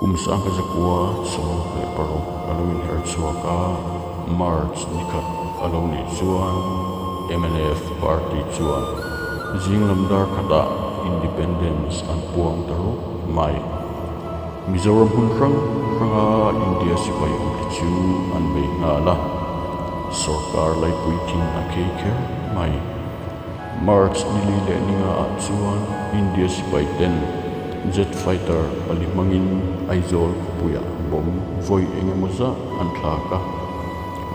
Kum 1966 a lo inher chhuak a, March ni khat a lo nih chuan mnf party chuan zinglam dar khatah Independence an puang ta rup mai. Mizoram hmun hrang hranga India sipai awmte chu an bei nghal a, sorkar laipui thin a khei kher mai. March ni li leh ni nga ah chuan India sipai ten jet fighter pali hmangin Aizawl khawpuiah bomb vawi eng emaw zah an thlak a,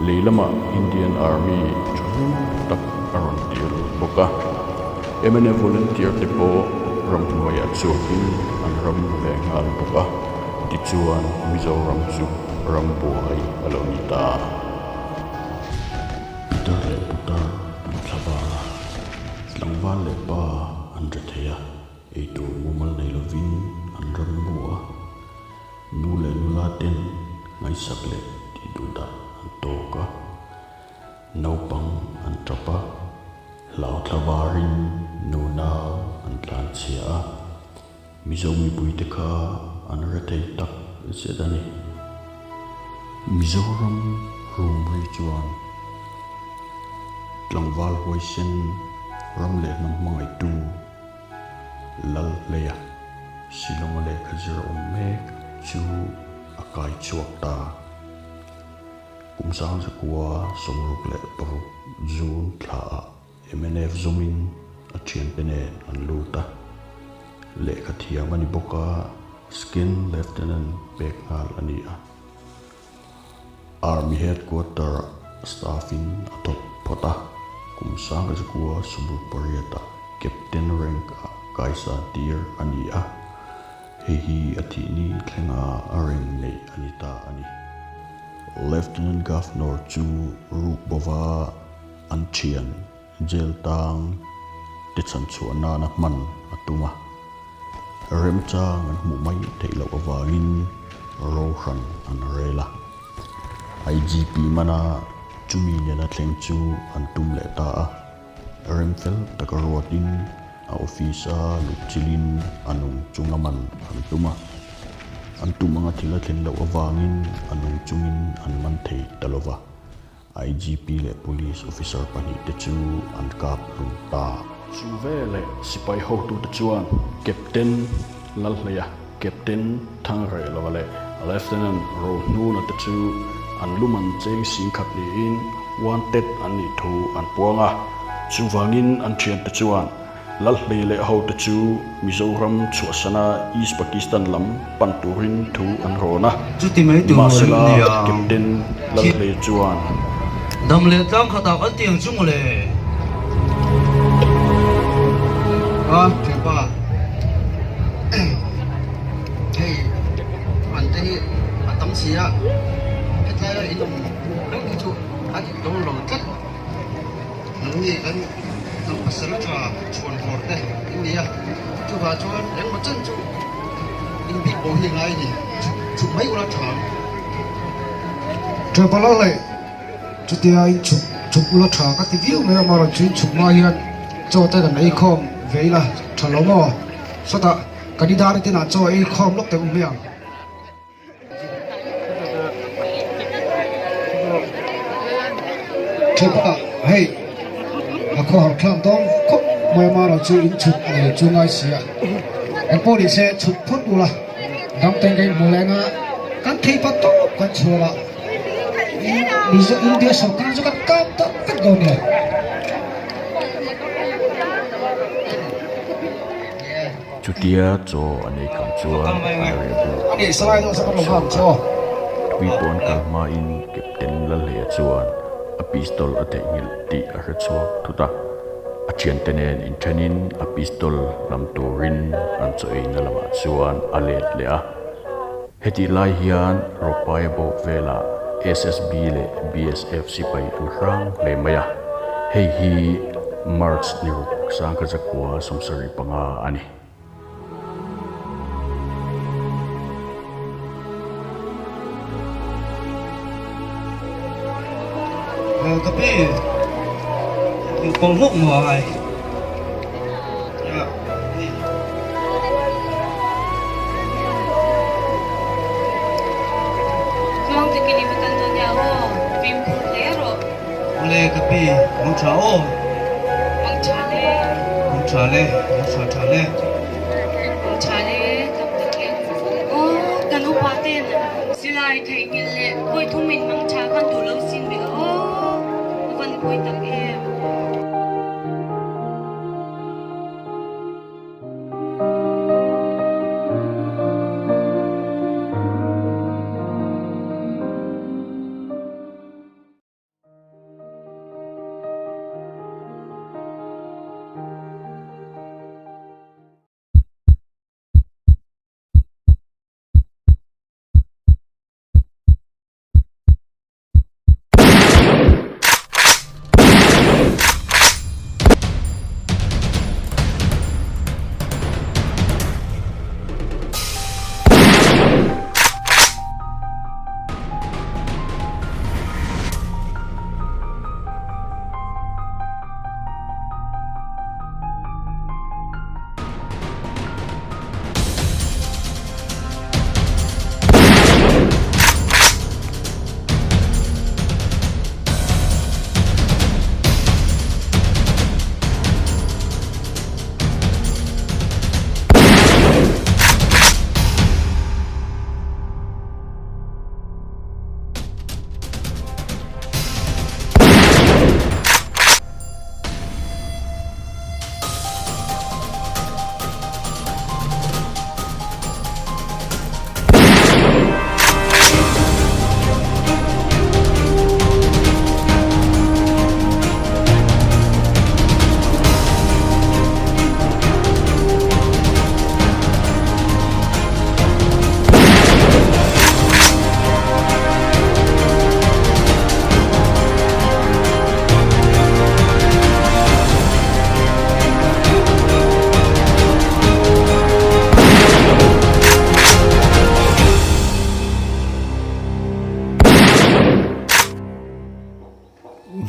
lei lamah Indian Army thahnem tak a rawn tir bawk a. Mnf volunteer te pawh ramhnuaiah chhuakin an ram ve nghal bawk a, tichuan Mizoram chu ram buai a lo ni ta. Pitar leh putar an thla val a, tlangval leh pa an re thei a, eitur mumal nei lovin an ram bu a, nu leh nula ten ngaihsak leh tih duh dah an tawk a, naupang an tap a, hlau thla varin nu nau an tlan chhia a, Mizo mipuite kha an re thei tak zet a ni. Mizoram rum ri chuan tlangval huaisen ram leh hnam hmangaihtu Lalhleia Shillong-a lehkha zir awm mek chu a kai chhuak ta. Kum 1966 June thlaah Mnf zawmin a thiante nen an lut a, lehkha thiam a ni bawk a, Skin Lieutenant pek nghal a ni a. Army Headquarter ah staff in a thawk phawt a, kum 1968 ah Captain rank ah kaisa tir a ni a, hei hi a thih ni thlenga a rank neih a ni ta a ni. Lieutenant Governor chu ruk bova An thian jail tang te chhan chhuah nana hman a tum a, remchang an hmuh mai theih loh avangin ro hran an rel a. IGP mana chumi nena thleng chu an tum leh ta a, remfel taka ruatin a office a luhchilhin a nung chunga man an tum a. An tum anga thil a thlen loh avangin a nung chungin an man thei ta lova. IGP leh Police Officer pahnihte chu an kap hlum ta. Chu veleh sipai hotute chuan Captain Lalhleia, Captain Thangrelova leh Lieutenant Rohnuna te chu an luman cheng singkhat niin wanted an nih thu an puang a. Chuvangin an thiante chuan Lalhlei leh hote chu Mizoram chhuahsana East Pakistan lam pan turin thu an rawn a. Chuti mai tur Nimahsela, nia. Captain Lalhlei chuan. Dam leh tlang khatah kan ti ang chu mawle. A, thianpa, hei man te hi a tam si a, hetlaia in awm reng hi chu a dik dawn lo tlat. Nangni kan hnam pasal tha chhuan vawr te in ni a, chuvah chuan engmaw chen chu in bik bo hi ngai a ni, chhuk mai ula tha ang. Ṭhepala leh chutia in chhuk chhuk ula tha ka ti viau mai a, amaherawhchu chu in chhuk hma hian chaw te kan ei khawm ve ila tha lo maw? Sawtah kan i dar tinah chaw ei khawm lawk teh u hmiang. Thepa hei a khawhar thlak dawn khawp mai a mara chu in chhut nei chu ngai si a eng pawh ni se chhut phawt ula dam ten ka inhmu leng a kan thei pa tawp kan chhuah a Mizo India sawrkar chu kan kap tak vek dawn nia. Chutia chaw an ei kham chuan an reh buk a chhuak a, tui pawn kal hmain Captain Lalhleia chuan a pistol a theihnghilh tih a hre chhuak thut a, a thiante nen inthenin a pistol lam turin an chaw eina lamah chuan a let leh a. Hetih lai hian Rawpaia bawk velah SSB leh BSF sipai an hrang hle mai a, hei hi March ni ruk 1975 a ni. Ka pi pawlh hlawk mai. Awle ka pi, mang tha aw. Mang tha le. Mang tha le, mang tha tha le. Mang tha le, tam takin. Aw, kan upa ten silai theihnghilh leh vawi thum in mang tha khan duh lo sin ve aw, a van pawi tak em.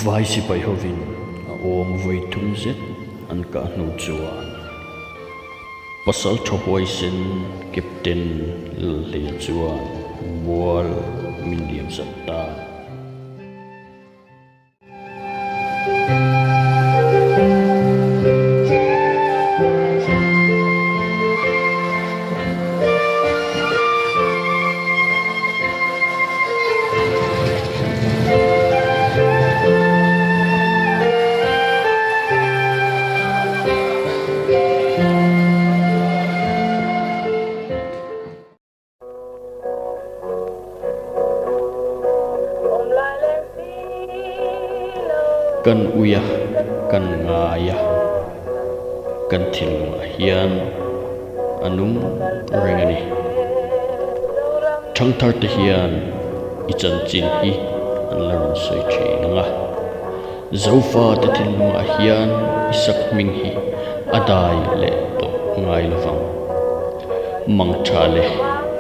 Vai sipai hovin a awm vawi thum zet an kah hnu chuan pasal tha huaisen Captain Lalhleia chuan mual min liam zat ta. Kan ui a, kan ngai a, kan thinlungah hian a nung reng a ni. Thangthar te hian i chanchin hi an la rawn sawi thin ang a. Zofa te thinlungah hian i sak hming hi a dai leh tawh ngai lo vang. Mangtha le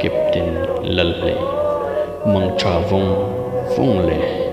Captain Lalhlei, Mangtha vawng vawng le.